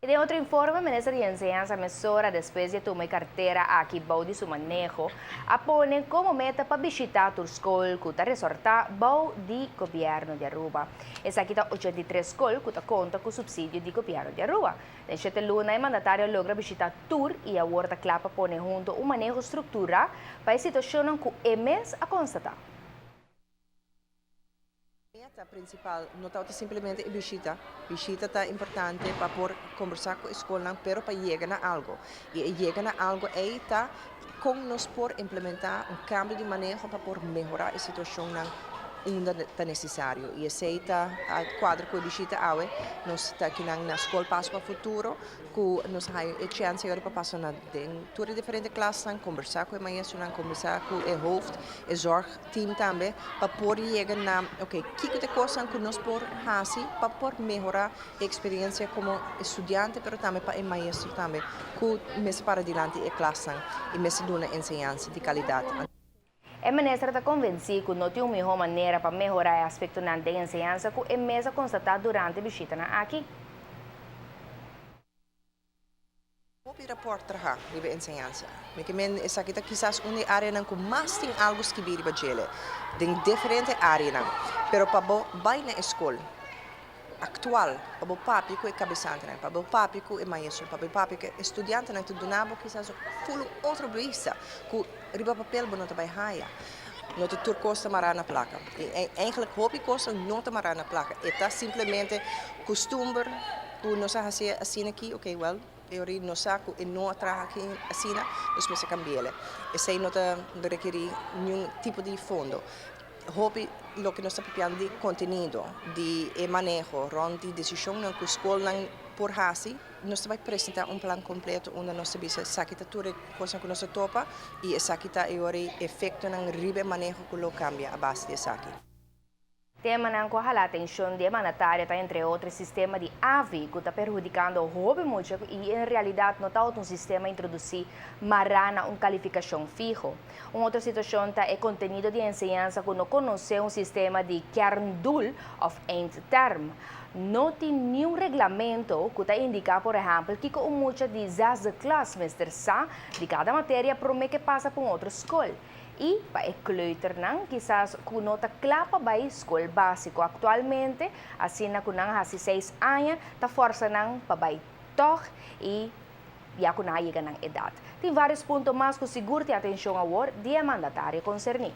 Den otro informe, Minister di Enseñansa mesora despues di a tuma e cartera aki bou di su maneho, a pone como meta pa bishita tur scol cu ta resorta bou di Gobierno di Aruba. Esaki ta 83 scol cu ta conta cu subsidio di Gobierno di Aruba. Den shete luna e mandatario a logra bishita tur y awor ta cla pa pone hunto un maneho structura pa e situacionnan cu e mes a constata. Meta principal no tabata simplemente e bishita. Bishita ta importante pa por conversa cu e scolnan, pero pa yega na algo. Y e yega na algo ey ta con nos por implementa un cambio di maneho pa por mehora e situacionnan unda ta necesario. Y esey ta a cuadra cu e bishita awe. Nos ta akinan na Scol Paso pa Futuro cu nos a haya e chance ahora pa pasa na den tur e diferente klasnan, conversa cu e maestronan, conversa cu e hoofd, e zorg. Team tambe pa por yega na ok kiko ta e kosnan ku nos por hasi pa por mehorá e eksperensia komo estudiante pero tambe pa e maestro tambe ku mester para dilanti e klasnan i mester duna enseñansa di kalidat. E minister ta konvensí ku no tin un mihó manera pa mehorá e aspektonan den enseñansa ku e mes a konstatá durante e bishitanan aki. Hopi rapòrt traha riba enseñansa. Mi ke men esaki ta kisas un di e áreanan ku mas tin algu skibí riba djele, den diferente áreanan. Pero pa bo bai na e skol aktual, pa bo papia ku e kabesantenan, pa bo papia ku e maestronan, pa bo papia ku e studiantenan ta duna bo kisas ful un otro bista ku riba papel bo no ta bai haya. No ta tur kos ta mará na plaka. I eigentlik hopi kosnan no ta mará na plaka. E ta simplemente kustumber ku nos a hasi asina aki, oke wèl, e ora nos sa ku e no a traha aki asina, nos mester kambi'el. Esei no ta rekerí niun tipo di fondo. Hopi loke nos ta papiando di kontenido, di e maneho rònt di desishonnan ku skolnan por hasi, Nos ta bai presentá un plan kompleto unda nos ta bisa esaki ta tur e kosnan ku nos ta topa i esaki ta e ora e efektonan riba e maneho ku lo kambia a base di esaki. Temanan ku a hala atenshon di e mandatario ta entre otro e sistema di AVI ku ta perhudikando hopi mucha i en realidat no ta ota un sistema introdusí mará na un kalifikashon fiho. Un otro situashon ta e kontenido di enseñansa ku no konosé un sistema di kerndoel òf eindterm. No tin niun reglamento ku ta indiká por ehèmpel kiko un mucha di zesde klas mester sa di kada materia promé ke pasa pa un otro skol. I pa e kleuternan kisas ku no ta kla pa bai skol básiko aktualmente, asina ku nan hasi seis aña ta fòrsa nan pa bai tòg i ya ku nan a yega nan edat. Tin vários punto mas ku sigur tin atenshon awor di e mandatario konserní.